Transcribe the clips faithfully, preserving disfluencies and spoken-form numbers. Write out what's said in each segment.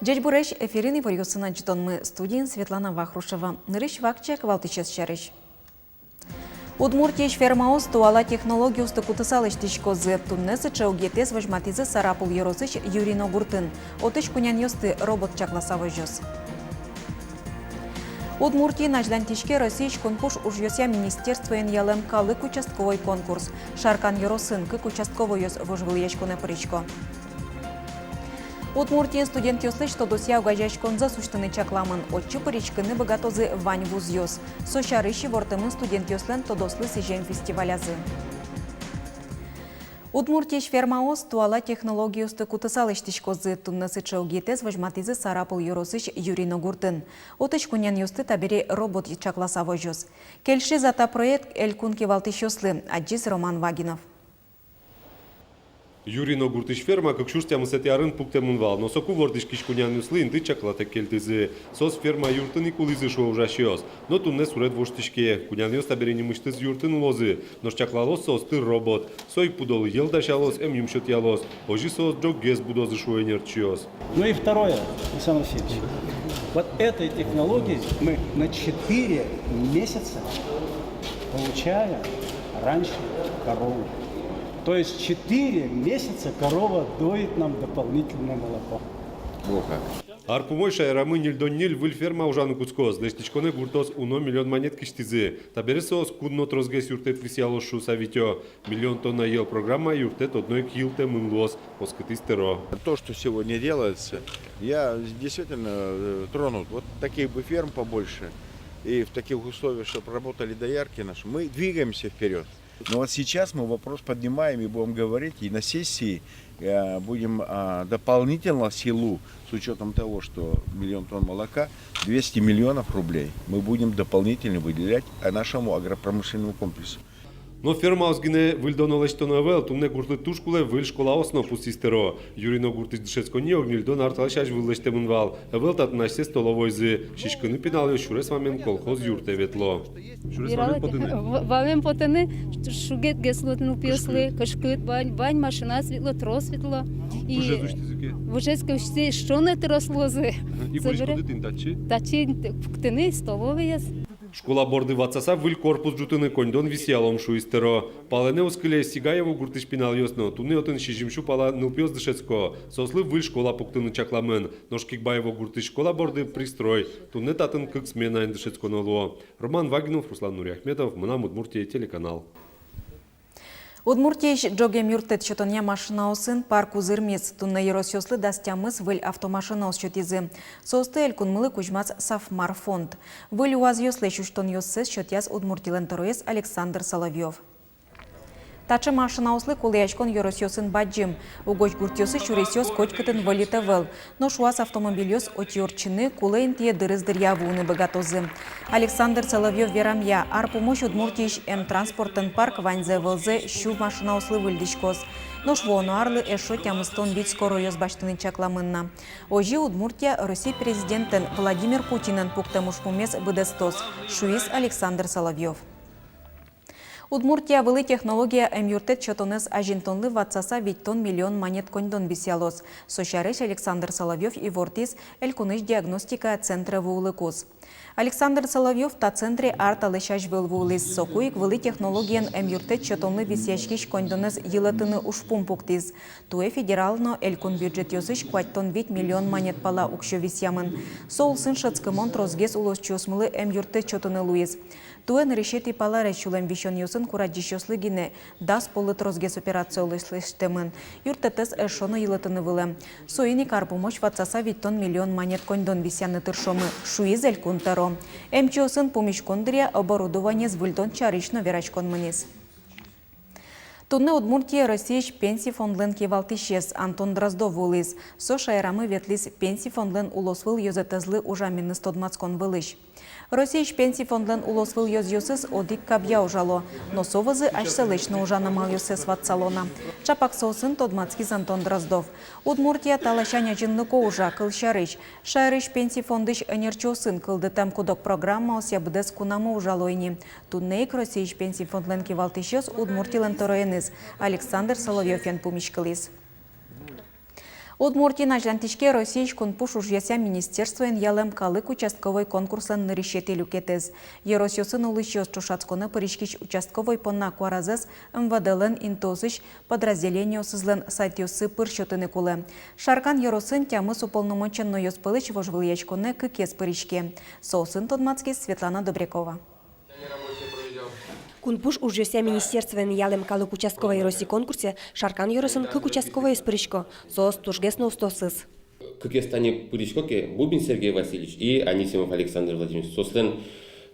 Ӟечбуресь! Эфирын иворъёсын ӝытонмы, студиын Светлана Вахрушева. Нырысь вакчияк валтӥсез сярысь. Удмуртиысь фермаос туала технологиосты кутыса лэсьтӥськозы. Туннэ сыӵе огетэз возьматӥзы Сарапул ёросысь Юрино гуртын. Отысь кунянъёсты робот чакласа возёз. Удмуртиын азьланьтӥське Россиысь кунпуш ужъёсъя министерствоен ялэм калык участковой конкурс. Шаркан ёросын кык участковойёс вожвылъяськонэ пырисько. Удмуртиын студентъёслэсь тодосъя огазеяськонзэс усьтыны чакламын. Отчы пыриськыны быгатозы вань вузъёс. Со сярысь ивортэмын студентъёслэн тодослы сӥзем фестивалязы. Удмуртиысь фермаос туала технологиосты кутыса лэсьтӥськозы. Туннэ сыӵе огетэз возьматӥзы Сарапул ёросысь Юрино гуртын. Отысь кунянъёсты табере робот чакласа возёз. Кельшиз-а та проект элькун кивалтӥсьёслы, адӟиз Роман Вагинов. Юрино гуртысь ферма кык сюрс тямысэтӥ арын пуктэмын вал, но соку вордӥськись кунянъёслы инты чаклатэк кельтӥзы. Соос ферма юртын ик улӥзы, шуо ужасьёс. Но туннэ суред воштӥське. Кунянъёс табере нимысьтыз юртын улозы, нош чаклалоз соосты робот. Со ик пудолы йӧл дасялоз, эмъюм сётъялоз. Озьы соос ӝоггес будозы, шуо ӧнерчиос. Ну и второе, Александр Васильевич, вот этой технологией мы на четыре месяца получаем раньше корову. То есть четыре месяца корова доит нам дополнительное молоко. Во как. Ар пумозь шаерамы ньыльдон ньыль выль ферма ужаны кутскоз. Лэсьтӥськонэ гуртоос уно миллион манет кисьтӥзы. Табере соос куд но тросгес юрттэт висъялоз шуыса витё. «Миллион тонна йӧл» программая юрттэт одно ик йылтэмын луоз, оскытӥз тӧро. То, что сегодня делается, я действительно, э, тронут. Вот таких бы ферм побольше и в таких условиях, чтоб работали доярки наши. Мы двигаемся вперёд. Но вот сейчас мы вопрос поднимаем и будем говорить, и на сессии, э, будем, а, дополнительно силу, с учётом того, что миллион тонн молока, двести миллионов рублей мы будем дополнительно выделять, а, нашему агропромышленному комплексу. Но фермаос гинэ выльдоно-лэсьтоно ӧвӧл, туннэ гуртлы туж кулэ выль школаос но, пусйиз тӧро. Юрино гуртысь дышетсконни ог ньыльдон ар талэсь азьвыл лэсьтэмын вал. Ӧвӧл татын асьсэс столовойзы. Сиськыны пиналъёс сюрес вамен колхоз юртэ ветло. Сюрес вамен потыны? В-, вамен потыны, ш-, шуггес луэ нылпиослы, кышкыт, вань, вань машинаос ветло, трос ветло. И выжез усьтӥзы ке? Выжез ке усьтӥзы, эшшо но трос луозы. И кудӥз потэ тӥни, татчы? Татчы пуктыны столовойез. Школа борды ватсаса выль корпус ӝутыны коньдон висъялом, шуиз тӧро. Палэнэ уз кыле Сигаево гуртысь пиналъёс но. Туннэ отын сизьым сю пала нылпиос дышетско. Соослы выль школа пуктыны чакламын. Нош Кигбаево гуртысь школа борды пристрой. Туннэ татын кык сменаен дышетсконо луо. Роман Вагинов, Руслан Нуриахметов, «Мынам Удмуртие» телеканал. Удмуртиысь ӝог эмъюрттэт сётонъя машинаосын парк узырмиз. Туннэ ёросъёслы дас тямыс выль автомашинаос сётӥзы. Соосты элькунмылы кузьмаз «Сафмар» фонд. Выль УАЗъёслэсь усьтонъёссэс сётъяз Удмуртилэн тӧроез Александр Соловьёв. Таӵе машинаослы кулэяськон ёросъёсын бадӟым. Угось гуртъёсы сюресъёс котькытын вольыт ӧвӧл. Нош УАЗ автомобильёс отӥ ортчыны, кулэ интые дырыз дыръя вуыны быгатозы. Александр Соловьёв верамъя, ар пумозь Удмуртиысь эмтранспортэн парк ваньзэ-вылзэ сю машинаослы выльдӥськоз. Нош вуоно арлы эшшо тямыстон вить скоройёс басьтыны чакламын на. Озьы Удмуртия Россия президентэн Владимир Путинэн пуктэм ужпумез быдэстоз, шуиз Александр Соловьёв. Удмуртия вылӥ технология эмъюрттэт сётонэз азинтонлы ватсаса витьтон миллион манет коньдон висъялоз. Со сярысь Александр Соловьёв ивортӥз элькунысь диагностика центре вуылыкуз. Александр Соловьёв та центре ар талэсь азьвыл вуылӥз. Соку ик вылӥ технологиен эмъюрттэт сётонлы висъяськись коньдонэз йылэтыны ужпум пуктӥз. Туэ федерал но элькун бюджетъёсысь куатьтон вить миллион манет пала уксё висъямын. Со улсын шӧдскымон тросгес улосчиосмылы эмъюрттэт сётыны луиз. Туэ нырысетӥ паларез сюлэм висёнъёсын курадӟисьёслы гинэ дас поллы тросгес операциос лэсьтэмын. Юрттэтэз эшшо но йылэтыны вылэм. Соин ик ар пумозь ватсаса витьтон миллион манет коньдон висъяны тыршомы, шуиз элькун тӧро. Эмчиосын пумиськон дыръя оборудованиез выльдон сярысь но вераськон мынӥз. Туннэ Удмуртие Россиысь Пенси фондлэн кивалтӥсез Антон Дроздов вуылӥз. Со шаерамы ветлӥз Пенси фондлэн улосвыл ёзэтэзлы ужаменыз тодматскон вылысь. Россиысь Пенси фондлэн улосвыл ёзъёсыз одӥг кабъя ужало, но со вӧзы асьсэлэсь но ужан амалъёссэс ватсало на. Чапак соосын тодматскиз Антон Дроздов. Удмуртия та ласянь азинлыко ужа, кылсярысь, шаерысь Пенси фондысь ӧнерчиосын кылдытэм куд-ог программаосъя быдэс кунамы ужало ини. Туннэ ик Россиысь Пенси фондлэн кивалтӥсез Удмуртилэн тӧроеныз Александр Соловьёвен пумиськылӥз. Удмуртиын азьлантӥське Россиысь кунпуш ужъёсъя министерствоен ялэм калык участковой конкурслэн нырысетӥ люкетэз. Ёросъёсын улӥсьёс ӵошатсконэ пыриськись участковой понна куаразэс МВД-лэн интыосысь подразделениосызлэн сайтъёссы пыр сётыны кулэ. Шаркан ёросын тямыс уполномоченнойёс пӧлысь вожвылъяськонэ кыкез пыриське. Соосын тодматскиз Светлана Добрякова. Кунпуш ужъёсъя министерствоен ялэм калык участковой Росси конкурсэ Шаркан ёросын кык участковоез пырисько, соос тужгес но устоосыз. Кыкез тани пырисько ке, Бубин Сергей Васильевич и Анисимов Александр Владимирович. Соослэн,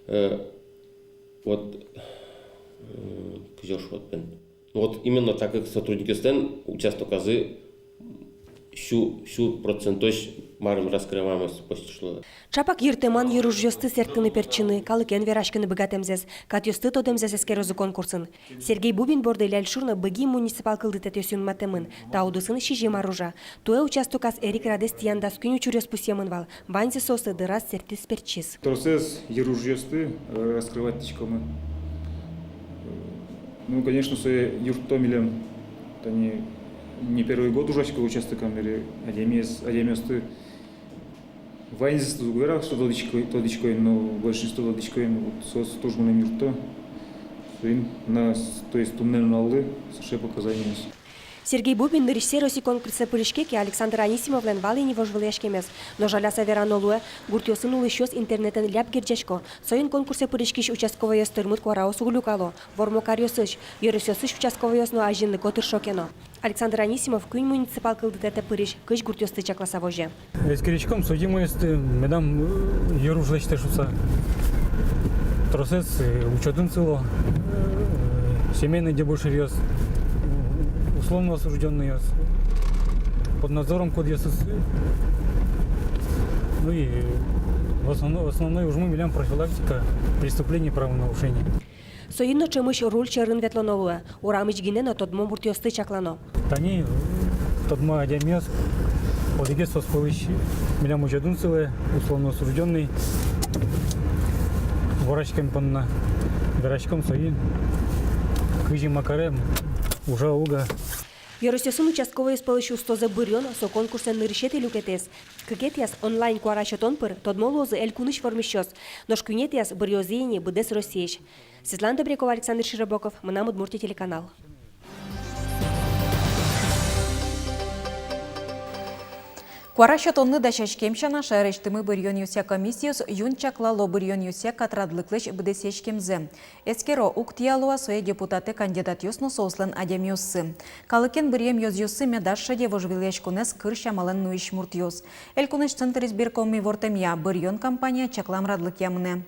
э, вот, э, кызьы шуод бен. Вот именно так как сотрудникъёслэн участоказы сю, сю процентозь марым раскрываемость почти что. Чапак йыртэман йыружъёсты сэрттыны-пертчыны, калыкен вераськыны быгатэмзэс, катъёсты тодэмзэс эскерозы конкурсын. Сергей Бубин борды Ляльшур но Быги муниципал кылдытэтъёс юнматэмын, та удысын сизьым ар ужа. Туэ участоказ эрикрадэз тӥян дас куинь учыръёс пусъемын вал, ваньзэ соосты дыраз сэрттӥз-пертчиз. Тросэз йыружъёсты, э, раскрывать тӥськомы. Ну, конечно, сое юртто милем, тани не первый год ужасько участокам бере, адямиос-, адямиосты ваньзэс уг вера, что тодӥсько-, тодӥсько ини, но большинство тодӥсько ини, вот соос туж мыным юртто. Соин на с-, то есть туннэ нуналлы сыӵе показаниос. Сергей Бубин нырысьсэ Росси конкурсэ пыриське ке, Александр Анисимовлэн вал ини вожвылъяськемез. Но жаляса верано луэ, гуртъёсын улӥсьёс интернетэн ляб герӟасько. Соин конкурсэ пыриськись участковойёс тырмыт куараос уг люкало. Вормокар ёросысь, ёросъёсысь участковойёс но азинлыко, тыршо ке но. Александр Анисимов куинь муниципал кылдытэтэ пырись кызь гуртъёсты чакласа возе. Эскериськом судимоесты, медам, э, йыруж лэсьтэ шуыса. Тросэз, э, учётын сыло, э, семейный дебоширъёс, условно осуждённыйёс, под надзором кудъёсыз. Ну и в основно-, основной ужмы милям профилактика преступлений и правонарушений. Соин но ӵемысь руль сьӧрын ветлоно луэ, урамысь гинэ но тодмо муртъёсты чаклано. Тани тодмо адямиос, одӥгез соос пӧлысь милям учётын сылэ, условно осуждённый, вораськем понна. Вераськом соин, кызьы ма карем, ужа-а, уг-а. Ёросъёсын участковойёс пӧлысь устозэ быръён — со конкурслэн нырысетӥ люкетэз. Кыкетӥяз онлайн куара сётон пыр тодмо луозы элькунысь вормисьёс, нош куинетӥяз быръёзы ини быдэс Россиысь. Светлана Добрякова, Александр Широбоков, «Мынам Удмуртие» телеканал. Куара сётонлы дасяськем сяна, шаерысьтымы быръёнъёсъя комиссиос юн чаклало быръёнъёсъя катрадлыклэсь быдэсъяськемзэ. Эскеро, уг тӥяло-а сое депутатэ кандидатъёс но соослэн адямиоссы. Калыкен быръем ёзъёссы медаз шеде вожвылъяськонэз кырсь амалэн нуись муртъёс. Элькунысь Центризбирком ивортэмъя, быръён кампания чаклам радлыкъя мынэ.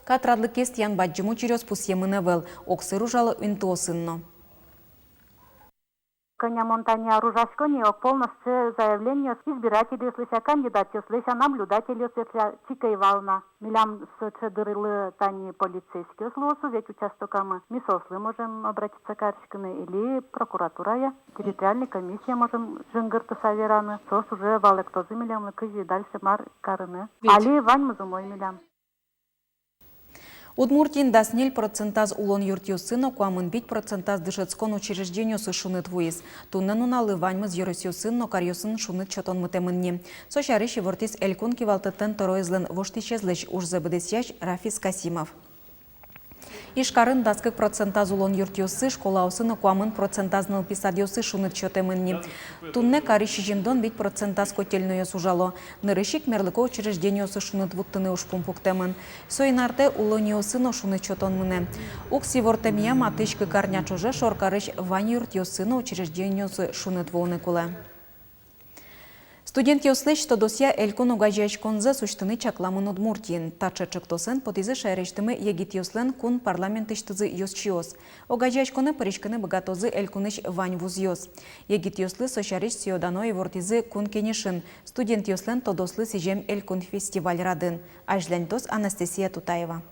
Катрадлыкез тӥян бадӟым учыръёс пусъемын ӧвӧл, огсыр ужало интыосын но. Кӧня мон тани ар ужасько ни, огпол но сыӵе заявлениос избирательёслэсь, кандидатъёслэсь, наблюдательёслэсь ик ӧй вал на. Милям сыӵе дырлы тани полицейскийёс луозы ведь участокамы, ми соослы можем обратиться карыськыны или прокуратурае, территориальной комиссие можем жингыртыса вераны, соос уже валэктозы милемлы, кызьы дальше мар карыны. Ведь али ваньмыз умой милям. Удмуртиын дас ньыль процентаз улон юртъёсы но куамын вить процентаз дышетскон учреждениосы шуныт вуиз. Туннэ нуналлы ваньмыз ёросъёсын но каръёсын шуныт сётон мытэмын ни. Со сярысь ивортӥз Элькун кивалтэтлэн тӧроезлэн воштӥсезлэсь ужзэ быдэсъясь Рафис Касимов. Ижкарын дас кык процентаз улон юртъёсы, школаосы но куамын процентаз нылпи садъёсы шуныт сётэмын ни. Туннэ карысь сизьымдон вить процентаз котельнойёс ужало. Нырысь ик мерлыко учреждениосы шуныт вуттыны ужпум пуктэмын. Соин артэ улонниосы но шуныт сётон мынэ. Уксё ивортэмъя, матысь кык арня ӵоже шоркарысь вань юртъёсы но учреждениосы шуныт вуыны кулэ. Студентъёслэсь тодосъя элькун огазеяськонзэс усьтыны чакламын Удмуртиын. Таӵе ӵектосэн потӥзы шаерысьтымы егитъёслэн кун парламентысьтызы ёзчиос. Огазеяськонэ пыриськыны быгатозы элькунысь вань вузъёс. Егитъёслы со сярысь сӥё-дано ивортӥзы Кун Кенешын, студентъёслэн тодослы сӥзем элькун фестиваль радын. Азьланьтоз Анастасия Тутаева.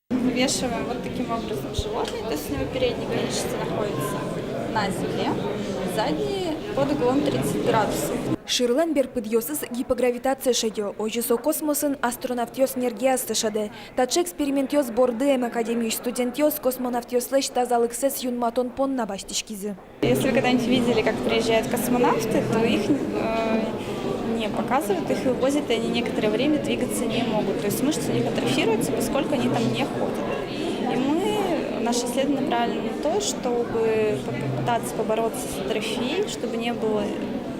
Вывешиваем вот таким образом животное, то есть у него передний конечности находится на земле. Задние под углом тридцать градусов. Шырлэн берпыдъёсыз гипогравитация шедё, озьы со космосын астронавтъёс энергияз тышедэ. Таӵе экспериментъёс борды эмакадемиысь студентъёс космонавтъёслэсь тазалыксэс юнматон понна басьтӥськизы. Если вы когда-нибудь видели, как приезжают космонавты, то их, э, не показывают, их вывозят, и они некоторое время двигаться не могут. То есть мышцы у них атрофируются, поскольку они там не ходят. И мы, наше исследование направлено на то, чтобы попытаться побороться с атрофией, чтобы не было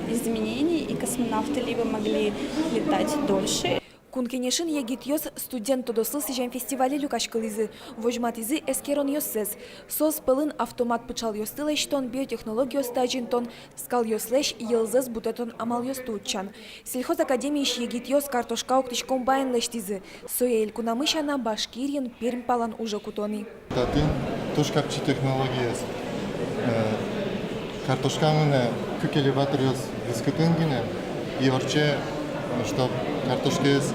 изменений, и космонавты либо могли летать дольше. Кун Кенешын егитъёс студент тодослы сӥзем фестивале люкаськылӥзы. Возьматӥзы эскеронъёссэс. Соос пӧлын автомат пыӵалъёсты лэсьтон, биотехнологиосты азинтон, скалъёслэсь йӧлзэс бутэтон амалъёсты утчан. Сельхозакадемиысь егитъёс картошка октӥсь комбайн лэсьтӥзы. Сое элькунамы сяна Башкириын, Пермь палан уже куто ни. Татын туж капчи технологиез. Э, картошка мынэ кык элеваторъёс вискытын гинэ, и ортче, чтоб картошкаез,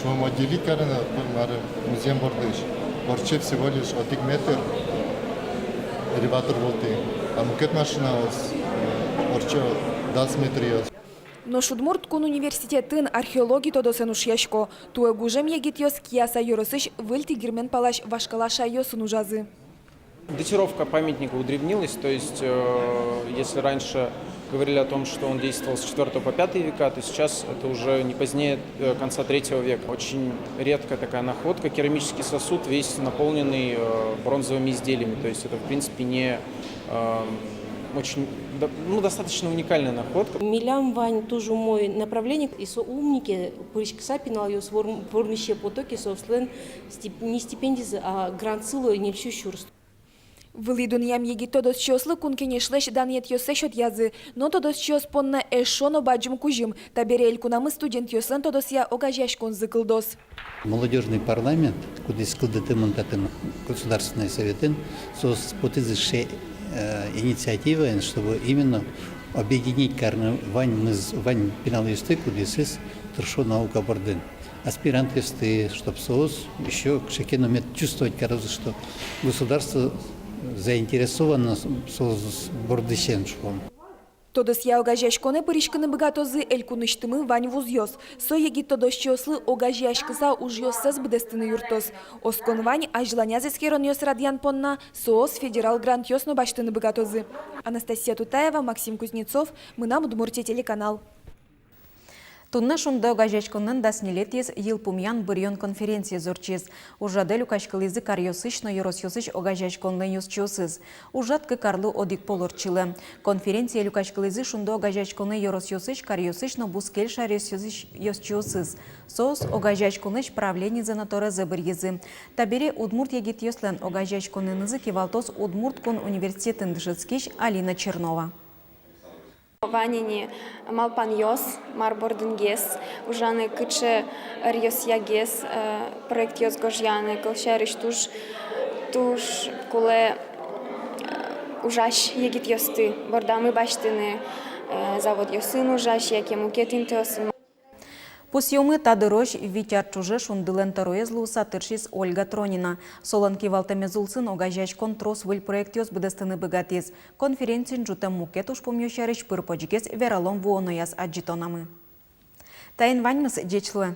шуом, отделить карыны, мар, музъем бордысь, ортче всего лишь одӥг метр элеватор вылтӥ, а мукет машинаос, э, ортчо дас метръёс. Нош Удмурт кун университетын археологи тодосэн ушъясько. Туэ гужем егитъёс Кияса ёросысь выль тигирмен палась вашкала шайёсын ужазы. Датировка памятника удревнилась, то есть, э, если раньше говорили о том, что он действовал с четвёртого по пятый века, то сейчас это уже не позднее, э, конца третьего века. Очень редкая такая находка, керамический сосуд, весь наполненный, э, бронзовыми изделиями, то есть это, в принципе, не, э, очень, да, ну, достаточно уникальная находка. Милям вань туж умой направление, и со умнике пыриськыса пиналъёс вор-, вормисе потоке соослэн стип-, не стипендизы, а грантсы луэ ньыль сю сюрс. Вылӥ дунъям егит тодосчиослы Кун Кенешлэсь данъетъёссэ сётъязы, но тодосчиос понна эшшо но бадӟым кузьым. Табере элькунамы студентъёслэн тодосъя огазеяськонзы кылдоз. Молодёжный парламент, кудӥз кылдытэмын татын Государственный Советын, соос потӥзы сыӵе, э, инициативаен, чтобы именно объединить карыны ваньмыз, вань пиналъёсты, кудъёсыз тыршо наука бордын. Аспирантъёсты, чтоб соос ещё кыӵе ке но мед чувствовать карозы, что государство заинтересовано соос бордысен, шуом. Тодосъя огазеяськонэ пыриськыны быгатозы элькунысьтымы вань вузъёс. Со егит тодосчиослы огазеяськыса ужъёссэс быдэстыны юрттоз. Оскон вань, азьланяз эскеронъёс радъян понна соос федерал грантъёс но басьтыны быгатозы. Анастасия Тутаева, Максим Кузнецов, «Мынам Удмуртие» телеканал. Туннэ «Шунды» огазеяськонлэн дас ньылетӥез йылпумъян-быръён конференциез ортчиз. Ужрадэ люкаськылӥзы каръёсысь но ёросъёсысь огазеяськонлэн ёзчиосыз. Ужрад кык арлы одӥг пол ортчылэ. Конференцие люкаськылӥзы «Шунды» огазеяськонэ ёросъёсысь, каръёсысь но бускель шаеръёсысь ёзчиосыз. Соос огазеяськонлэсь правленизэ но торезэ быръизы. Табере удмурт егитъёслэн огазеяськонэнызы кивалтоз Удмурт кун университетын дышетскись Алина Чернова. Вань ини малпанъёс, мар бордын гес ужаны, кыӵе ӧръёсъя гес, э, проектъёс гожъяны, кылсярысь, туж, туж кулэ, э, ужась егитъёсты бордамы басьтыны, э, заводъёсын ужась яке мукет интыосын. Пусъёмы, та дырозь вить ар ӵоже «Шундылэн» тӧроез луыса тыршиз Ольга Тронина. Солэн кивалтэмез улсын огазеяськон трос выль проектъёс быдэстыны быгатӥз. Конференциын ӝутэм мукет ужпумъёс сярысь пыр-почгес вералом вуонояз адӟытонамы. Таин ваньмыз, ӟеч луэ.